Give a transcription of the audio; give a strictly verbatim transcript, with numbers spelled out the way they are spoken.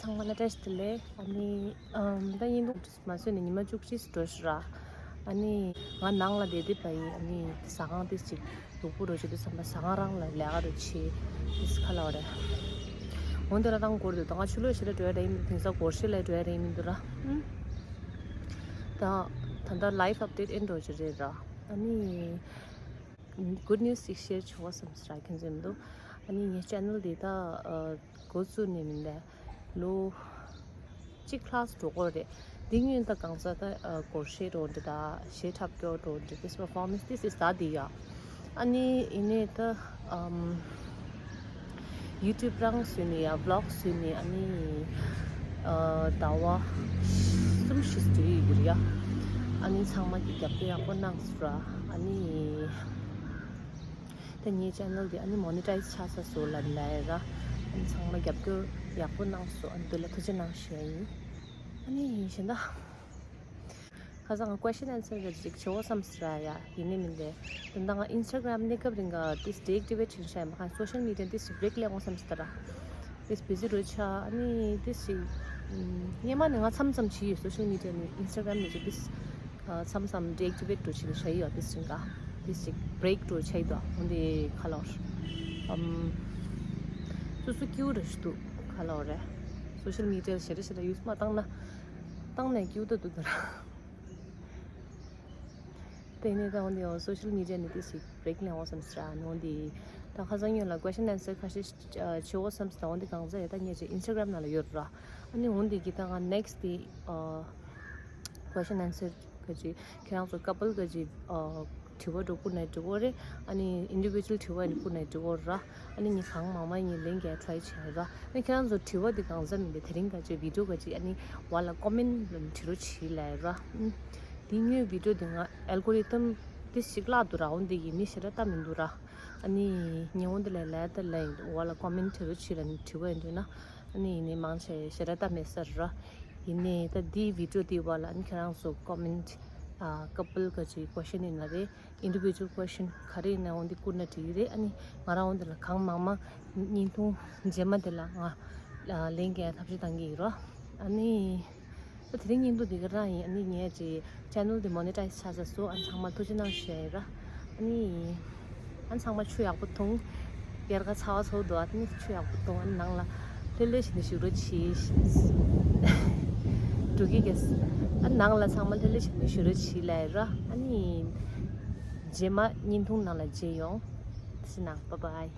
ང་ལ་བཀྲ་ཤིས་བདེ་ལེགས། ཨ་ནི་ཨམ་ད་ཡིན་འདུག་མ་བཟོས་ནས་ཉི་མ་བཅུ་གཅིག་འགྲོ་ཤི་ར། ཨ་ནི་ང་ནང་ལ་བསྡད་བསྡད་པ་ཡིན། ཨ་ནི་ཟ་ཁང་དེ་ཅིག་ལུག་པོ་རོ་ཞིག་དུས་བསམ་པ་ཟ་ཁང་རང་ལ་ལས་ཀ་རུ་ཆེ་དེ་ཁ་ལ་བ་རེད། འོན་ཏེ་ར་རང་སྐོར་དུ་ད་ང་ཆུ་ལོག་ཞེ་དྲག་འགྲོ་ཡ་རེད་ཡིན། དེང་སང་སྒོར་གཞས་ལ་འགྲོ་ཡ་རེད་ཡིན་འདུག་ར། ཨུམ། ད་ད་ལྟ་life update ཨེ་འགྲོ་ཅི་རེད་ར། ཨ་ནི་good news ཅིག་share བྱེད་དགོས་བསམ་སི་ར་ཁྱེད་ཚོ་མི་འདུག་ཨ་ནི་ངའི་channel འདི་ད་འགོ་བཙུགས་ནས་མིན་པས་ལོ་གཅིག་ལྷག་འགྲོ་གི་རེད། འདི་སྔོན་ད་གང་ཟག་ད་སྒོར་གཞས་འགྲོ་འདི་ད་གཞས་འཁྲབ་སྐྱོར་འགྲོ་འདི་this performance this is that འདི་ཡ། ཨ་ནི་ཡིན་ནའི་ད་ཨམ། YouTube རང་བཟོས་ནས་ཡ་vlog བཟོས་ནས་ཨ་ནི་ཨ་ཟླ་བ་གསུམ་བཞི་ཙམ་ཡོད་ཀྱི་རེད་ཡ། ཨ་ནི་ཚང་མ་གི་རྒྱབ་སྐྱོར་ཡག་པོ་གནང་སོང་ར། ཨ་ནི་ད་ངའི་channel འདི་ཨ་ནི་monetize ཆགས་ས་བཟོ་ལབ་ལབ་ཡ་ར། ཨ་ནི་ཚང་མ་རྒྱབ་སྐྱོར་ཡག་པོ་གནང་སོང་། ཨ་ནི་འདི་ལ་ཐུགས་རྗེ་གནང་ཞུ་ཡ་ཡིན། ཨ་ནི་གཞན་དག་ཁ་སང་ང་question answer ག་ཅིག་བྱེད་འོ་བསམ་སི་ར་ཡ་ཡིན་ནི་མིན་ཏེ། ད་ལྟ་ང་Instagram གནས་སྐབས་རིང་ག་ཏིས་deactivate བྱེད་ཤ་ཡ་མ་ཁ་social media ཏིས་break ལེན་འོ་བསམ་སི་ད་ར། ཏིས་busy རུ་ཆ་ཨ་ནི་ཏིས་ཞིག་སྔོན་མ་ནས་ང་མཚམས་མཚམས་བྱེད་ཡོད། social media ནི་Instagram ནས་ཅིག་ཏིས་མཚམས་མཚམས་deactivate རུ་བྱེད་ཤ་ཡོད། ཏིས་རིང་ག་ཏིས་ཞིག་break རུ་ཆ་ཡི་དོ་འོན་ཏེ་ཁ་ལོར་ཨམ་སོ་སོ་སྐྱིད་རུ་ཞིག་འདུག་ཁ་ལོར་རེ། social media ཞེ་དྲག་ཞེ་དྲག་use མ་བཏང་ན་བཏང་ནས་སྐྱིད་དུ་འདུག་ད་ར། དེ་ནས་ད་འོན་ཏེ་social media ནས་ཏིས་ཞིག་break ལེན་འོ་བསམ་སི་ར་ནི་འོན་ཏེ་ད་ཁ་སང་ཉོན་ལ་question answer ཁ་ཤས་བྱེད་འོ་བསམ་སི་ད་འོན་ཏེ་གང་ཟེར་ཡ་ད་ངས་ཅིག་Instagram ནང་ལ་ཡོད་ར། ཨ་ནི་འོན་ཏེ་གི་ད་ང་next དེ་question answer ག་ཅིག་ཁྱེད་རང་ཚོ་couple ག་ཅིག་དྲི་བ་འགྲོ་བསྐུར་ནས་འགྲིག་གོ་རེད། ཨ་ནི་individual དྲི་བ་ཡིན་བསྐུར་ནས་འགྲིག་གོ་ར། ཨ་ནི་ངས་གང་མང་མང་ངས་ལན་རྒྱག་try བྱས་ར། ཨ་ནི་ཁྱེད་རང་ཚོ་དྲི་བ་འདི་གང་ཟག་མིན་པའི་དེ་རིང་ག་ཅིག་video ག་ཅིག་ཨ་ནི་བ་ལ་comment ལ་འབྲི་རོགས་བྱེད་ལབ་ར། ཨ་ནི་འདི་ཉོས་video འདི་ང་algorithm འདི་ཞིག་བརླག་འདུག་ར། འོན་ཏེ་ཡིན་ནི་ཞེ་དྲག་ལྟ་མི་འདུག་ར། ཨ་ནི་ཉེ་འོང་འདི་ལ་ལས་ད་ལས་ཡིན་འདུག་བ་ལ་comment འབྲི་རོགས་བྱེད་ལ་ནི་དྲི་བ་ཡིན་འདུག་ན། ཨ་ནི་ཡིན་ནི་མང་ཆེ་ཞེ་དྲག་ལྟ་མེད་ས་ར། ཡིན་ནའི་ད་འདིའི་video འདི་བ་ལ་ཨ་ནི་ཁྱེད་རང་ཚོ་comment ཨ་couple ག་ཅིག་question ཡིན་ན་རེད། individual question ག་རེ་ཡིན་ན་འོ་འདི་བསྐུར་ན་འགྲིག་གི་རེད། ཨ་ནི་ང་རང་འོ་འདི་ལ་གང་མང་མང་བརྙན་ཐུང་རྗེས་མ་དེ་ལ་ང་ལན་རྒྱག་ཐབས་ཤེས་གཏང་གི་ཡིན་རོ། ཨ་ནི་ད་དེ་རིང་བརྙན་ཐུང་འདི་ག་རང་ཡིན། ཨ་ནི་ངས་ཅིག་channel འདི་monetize ཆགས་ས་སོ། ཨ་ནི་ཚང་མ་ཐུགས་རྗེ་གནང་ཞུ་ཡ་ཡིན་ར། ཨ་ནི་ཨ་ནི་ཚང་མ་ཆུ་ཡག་པོ་འཐུང་། དབྱར་ཁ་ཚ་བ་ཚ་བོ་འདུག་ཨ་ནི་ཆུ་ཡག་པོ་འཐུང་། ཨ་ནི་ནང་ལ་ལྷོད་ལྷོད་བྱས་ནས་བཞུགས་རོགས་གྱིས། འགྲོ་གི་གས། ཨ་ནི་ནང་ལ་ཚང་མ་ལྷོད་ལྷོད་བྱས་ནས་བཞུགས་རོགས་གྱིས་ལབ་ཡ་ར། ཨ་ནི་རྗེས་མ་བརྙན་ཐུང་ནང་ལ་མཇལ་ཡོང་། ཐུགས་རྗེ་གནང་། bye bye།